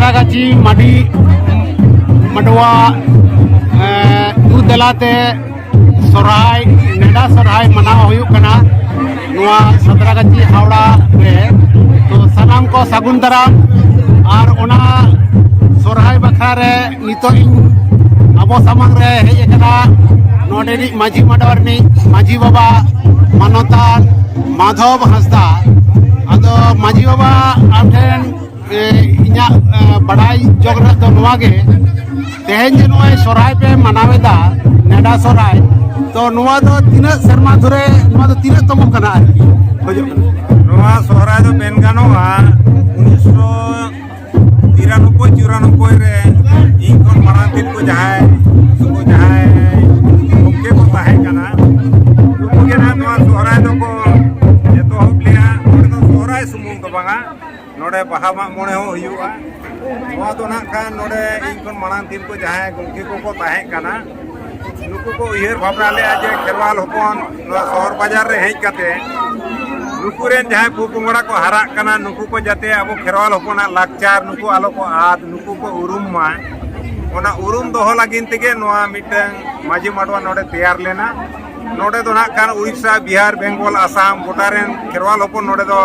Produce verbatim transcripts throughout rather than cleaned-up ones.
ᱥᱟᱸᱛᱨᱟᱜᱟᱪᱷᱤ ᱢᱟᱹᱰᱤ ᱢᱟᱰᱣᱟ ᱫᱩ ᱫᱮᱞᱟᱛᱮ ᱥᱚᱨᱦᱟᱭ, ᱱᱮᱰᱟ ᱥᱚᱨᱦᱟᱭ ᱢᱟᱱᱟᱣ ᱦᱩᱭᱩᱜ ᱠᱟᱱᱟ ᱱᱚᱣᱟ ᱥᱟᱸᱛᱨᱟᱜᱟᱪᱷᱤ ᱦᱟᱣᱲᱟ ᱨᱮ᱾ ᱛᱚ ᱥᱟᱱᱟᱢ ᱠᱚ ᱥᱟᱹᱜᱩᱱ ᱫᱟᱨᱟᱢ᱾ ᱟᱨ ᱚᱱᱟ ᱥᱚᱨᱦᱟᱭ ᱵᱟᱠᱷᱨᱟ ᱨᱮ ᱱᱤᱛᱚᱜ ᱤᱧ ᱟᱵᱚ ᱥᱟᱢᱟᱝ ᱨᱮ ᱦᱮᱡ ᱟᱠᱟᱱᱟ ᱱᱚᱰᱮ ᱨᱤᱱᱤᱡ ᱢᱟᱹᱡᱷᱤ ᱢᱟᱰᱣᱟ ᱨᱤᱱᱤᱡ ᱢᱟᱹᱡᱷᱤ ᱵᱟᱵᱟ ᱢᱟᱱᱚᱛᱟᱱ ᱢᱟᱫᱷᱚᱵ ᱦᱟᱸᱥᱫᱟ᱾ ᱟᱫᱚ ᱢᱟᱹᱡᱷᱤ ᱵᱟᱵᱟ, ᱟᱢ ᱴᱷᱮᱱ ᱮ, ᱤᱧᱟᱹᱜ ᱮ, ᱵᱟᱰᱟᱭ ᱡᱚᱝ ᱨᱮᱱᱟᱜ ᱫᱚ ᱱᱚᱣᱟ ᱜᱮ, ᱛᱮᱦᱮᱧ ᱡᱮ ᱱᱚᱜᱼᱚᱭ ᱥᱚᱨᱦᱟᱭ ᱯᱮ ᱢᱟᱱᱟᱣ ᱮᱫᱟ, ᱱᱮᱰᱟ ᱥᱚᱨᱦᱟᱭ, ᱛᱚ ᱱᱚᱣᱟ ᱫᱚ ᱛᱤᱱᱟᱹᱜ ᱥᱮᱨᱢᱟ ᱫᱷᱚᱨᱮ ᱱᱚᱣᱟ ᱫᱚ ᱛᱤᱱᱟᱹᱜ ᱛᱚᱢᱚ ᱠᱟᱱᱟ ᱟᱨᱠᱤ? ᱠᱷᱚᱡᱚᱜ ᱠᱟᱱᱟ᱾ ᱱᱚᱣᱟ ᱥᱚᱦᱨᱟᱭ ᱫᱚ ᱢᱮᱱ ᱜᱟᱱᱚᱜᱼᱟ, ᱩᱱᱤᱥᱥᱚ ᱛᱤᱨᱟᱱᱚᱵᱵᱳᱭ ᱪᱩᱨᱟᱱᱚᱵᱵᱳᱭ ᱨᱮ ᱤᱧ ᱠᱷᱚᱱ ᱢᱟᱲᱟᱝ ᱫᱤᱱ ᱠᱚ ᱡᱟᱦᱟᱸᱭ, ᱩᱱᱠᱩ ᱡᱟᱦᱟᱸᱭ ᱜᱚᱢᱠᱮ ᱠᱚ ᱛᱟᱦᱮᱸ ᱠᱟᱱᱟ, ᱩᱱᱠᱩ ᱜᱮ ᱱᱟᱦᱟᱜ ᱱᱚᱣᱟ ᱥᱚᱦᱨᱟᱭ ᱫᱚᱠᱚ ᱮᱛᱚᱦᱚᱵ ᱞᱮᱜᱼᱟ᱾ ᱱᱚᱰᱮ ᱫᱚ ᱥᱚᱦᱨᱟᱭ ᱥᱩᱢᱩᱝ ᱫᱚ ᱵᱟᱝᱟ, ᱱᱚᱰᱮ ᱵᱟᱦᱟ ᱢᱟᱜ ᱢᱚᱬᱮ ᱦᱚᱸ ᱦᱩᱭᱩᱜᱼᱟ᱾ ᱱᱚᱣᱟ ᱫᱚ ᱱᱟᱜ ᱠᱷᱟᱱ ᱱᱚᱰᱮ ᱤᱧ ᱠᱷᱚᱱ ᱢᱟᱲᱟᱝ ᱫᱤᱱ ᱠᱚ ᱡᱟᱦᱟᱸᱭ ᱜᱚᱢᱠᱮ ᱠᱚᱠᱚ ᱛᱟᱦᱮᱸ ᱠᱟᱱᱟ, ᱱᱩᱠᱩ ᱠᱚ ᱩᱭᱦᱟᱹᱨ ᱵᱷᱟᱵᱽᱱᱟ ᱞᱮᱫᱼᱟ ᱡᱮ ᱠᱷᱮᱨᱣᱟᱞ ᱦᱚᱯᱚᱱ ᱱᱚᱣᱟ ᱥᱚᱦᱚᱨ ᱵᱟᱡᱟᱨ ᱨᱮ ᱦᱮᱡ ᱠᱟᱛᱮ ᱱᱩᱠᱩ ᱨᱮᱱ ᱡᱟᱦᱟᱸᱭ ᱯᱚᱼᱯᱚᱝᱲᱟ ᱠᱚ ᱦᱟᱨᱟᱜ ᱠᱟᱱᱟ, ᱱᱩᱠᱩ ᱠᱚ ᱡᱟᱛᱮ ᱟᱵᱚ ᱠᱷᱮᱨᱣᱟᱞ ᱦᱚᱯᱚᱱᱟᱜ ᱞᱟᱠᱪᱟᱨ ᱱᱩᱠᱩ ᱟᱞᱚ ᱠᱚ ᱟᱫ, ᱱᱩᱠᱩ ᱠᱚ ᱩᱨᱩᱢ ᱢᱟ, ᱚᱱᱟ ᱩᱨᱩᱢ ᱫᱚᱦᱚ ᱞᱟᱹᱜᱤᱫ ᱛᱮᱜᱮ ᱱᱚᱣᱟ ᱢᱤᱫᱴᱟᱝ ᱢᱟᱹᱡᱷᱤ ᱢᱟᱰᱣᱟ ᱱᱚᱰᱮ ᱛᱮᱭᱟᱨ ᱞᱮᱱᱟ᱾ ᱱᱚᱰᱮ ᱫᱚ ᱱᱟᱜ ᱠᱷᱟᱱ ᱩᱲᱤᱥᱥᱟ, ᱵᱤᱦᱟᱨ, ᱵᱮᱝᱜᱚᱞ, ᱟᱥᱟᱢ ᱜᱚᱴᱟ ᱨᱮᱱ ᱠᱷᱮᱨᱣᱟᱞ ᱦᱚᱯᱚᱱ ᱱᱚᱰᱮ ᱫᱚ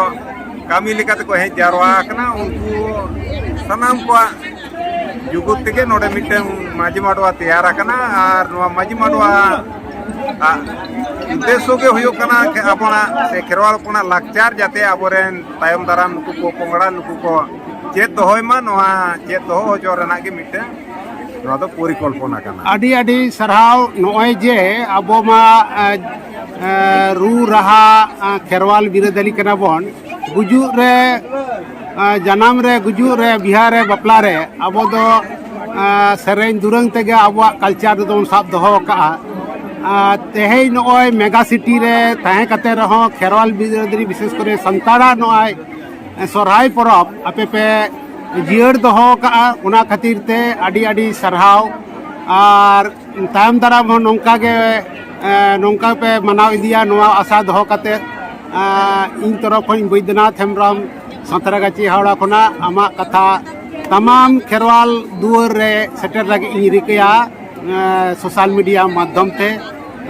ᱠᱟᱹᱢᱤ ᱞᱮᱠᱟ ᱛᱮᱠᱚ ᱦᱮᱡ ᱡᱟᱣᱨᱟ ᱟᱠᱟᱱᱟ᱾ ᱩᱱᱠᱩ ᱥᱟᱱᱟᱢ ᱠᱚᱣᱟᱜ ᱡᱩᱜᱩᱫ ᱛᱮᱜᱮ ᱱᱚᱰᱮ ᱢᱤᱫᱴᱟᱝ ᱢᱟᱹᱡᱷᱤ ᱢᱟᱰᱣᱟ ᱛᱮᱭᱟᱨ ᱟᱠᱟᱱᱟ᱾ ᱟᱨ ᱱᱚᱣᱟ ᱢᱟᱹᱡᱷᱤ ᱢᱟᱰᱣᱟ ᱟᱜ ᱩᱫᱽᱫᱮᱥᱥᱚ ᱜᱮ ᱦᱩᱭᱩᱜ ᱠᱟᱱᱟ ᱠᱷᱮ-, ᱟᱵᱚᱱᱟᱜ ᱥᱮ ᱠᱷᱮᱨᱣᱟᱞ ᱦᱚᱯᱚᱱᱟᱜ ᱞᱟᱠᱪᱟᱨ ᱡᱟᱛᱮ ᱟᱵᱚᱨᱮᱱ ᱛᱟᱭᱚᱢ ᱫᱟᱨᱟᱢ ᱱᱩᱠᱩ ᱯᱚᱼᱯᱚᱝᱲᱟ ᱱᱩᱠᱩ ᱠᱚ ᱪᱮᱫ ᱫᱚᱦᱚᱭ ᱢᱟ, ᱱᱚᱣᱟ ᱪᱮᱫ ᱫᱚᱦᱚ ᱦᱚᱪᱚ ᱨᱮᱱᱟᱜ ᱜᱮ ᱢᱤᱫᱴᱟᱝ ᱱᱚᱣᱟ ᱫᱚ ᱯᱚᱨᱤᱠᱚᱞᱯᱚᱱᱟ ᱠᱟᱱᱟ᱾ ᱟᱹᱰᱤ ᱟᱹᱰᱤ ᱥᱟᱨᱦᱟᱣ᱾ ᱱᱚᱜᱼᱚᱭ ᱡᱮ ᱟᱵᱚ ᱢᱟ, ᱮ, ᱮ, ᱨᱩ ᱨᱟᱦᱟ, ᱮ, ᱠᱷᱮᱨᱣᱟᱞ ᱵᱤᱨᱟᱹᱫᱟᱹᱞᱤ ᱠᱟᱱᱟ ᱵᱚᱱ, ᱜᱩᱡᱩᱜ ᱨᱮ, ᱮ, ᱡᱟᱱᱟᱢ ᱨᱮ, ᱜᱩᱡᱩᱜ ᱨᱮ, ᱵᱤᱦᱟ ᱨᱮ, ᱵᱟᱯᱞᱟ ᱨᱮ ᱟᱵᱚ ᱫᱚ, ᱮ, ᱥᱮᱨᱮᱧ ᱫᱩᱨᱟᱹᱝ ᱛᱮᱜᱮ ᱟᱵᱚᱣᱟᱜ ᱠᱟᱞᱪᱟᱨ ᱫᱚᱵᱚᱱ ᱥᱟᱵ ᱫᱚᱦᱚ ᱟᱠᱟᱫᱼᱟ᱾ ᱟᱨ ᱛᱮᱦᱮᱧ ᱱᱚᱜᱼᱚᱭ ᱢᱮᱜᱟ ᱥᱤᱴᱤ ᱨᱮ ᱛᱟᱦᱮᱸ ᱠᱟᱛᱮ ᱨᱮᱦᱚᱸ ᱠᱷᱮᱨᱣᱟᱞ ᱵᱤᱨᱟᱹᱫᱟᱹᱞᱤ, ᱵᱤᱥᱮᱥ ᱠᱚᱨᱮ ᱥᱟᱱᱛᱟᱲᱟᱜ ᱱᱚᱜᱼᱚᱭ ᱥᱚᱨᱦᱟᱭ ᱯᱚᱨᱚᱵᱽ ᱟᱯᱮ ᱯᱮ ᱡᱤᱭᱟᱹᱲ ᱫᱚᱦᱚ ᱟᱠᱟᱫᱼᱟ, ᱚᱱᱟ ᱠᱷᱟᱹᱛᱤᱨ ᱛᱮ ᱟᱹᱰᱤ ᱟᱹᱰᱤ ᱥᱟᱨᱦᱟᱣ᱾ ᱟᱨ ᱛᱟᱭᱚᱢ ᱫᱟᱨᱟᱢ ᱦᱚᱸ ᱱᱚᱝᱠᱟ ᱜᱮ, ᱮ, ᱱᱚᱝᱠᱟ ᱯᱮ ᱢᱟᱱᱟᱣ ᱤᱫᱤᱭᱟ, ᱱᱚᱣᱟ ᱟᱥᱟ ᱫᱚᱦᱚ ᱠᱟᱛᱮ, ᱮ, ᱤᱧ ᱛᱚᱨᱚᱯ ᱠᱷᱚᱱ ᱵᱳᱭᱫᱚᱱᱟᱛᱷ ᱦᱮᱢᱵᱨᱚᱢ, ᱥᱟᱸᱛᱨᱟᱜᱟᱪᱷᱤ ᱦᱟᱣᱲᱟ ᱠᱷᱚᱱᱟᱜ ᱟᱢᱟᱜ ᱠᱟᱛᱷᱟ ᱛᱟᱢᱟᱢ ᱠᱷᱮᱨᱣᱟᱞ ᱫᱩᱣᱟᱹᱨ ᱨᱮ ᱥᱮᱴᱮᱨ ᱞᱟᱹᱜᱤᱫ ᱤᱧ ᱨᱤᱠᱟᱹᱭᱟ, ᱮᱸ, ᱥᱳᱥᱟᱞ ᱢᱤᱰᱤᱭᱟ ᱢᱟᱫᱽᱫᱷᱚᱢ ᱛᱮ᱾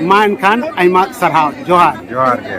ᱢᱟ ᱮᱱᱠᱷᱟᱱ ᱟᱭᱢᱟ ᱥᱟᱨᱦᱟᱣ, ᱡᱚᱦᱟᱨ᱾ ᱡᱚᱦᱟᱨ ᱜᱮ᱾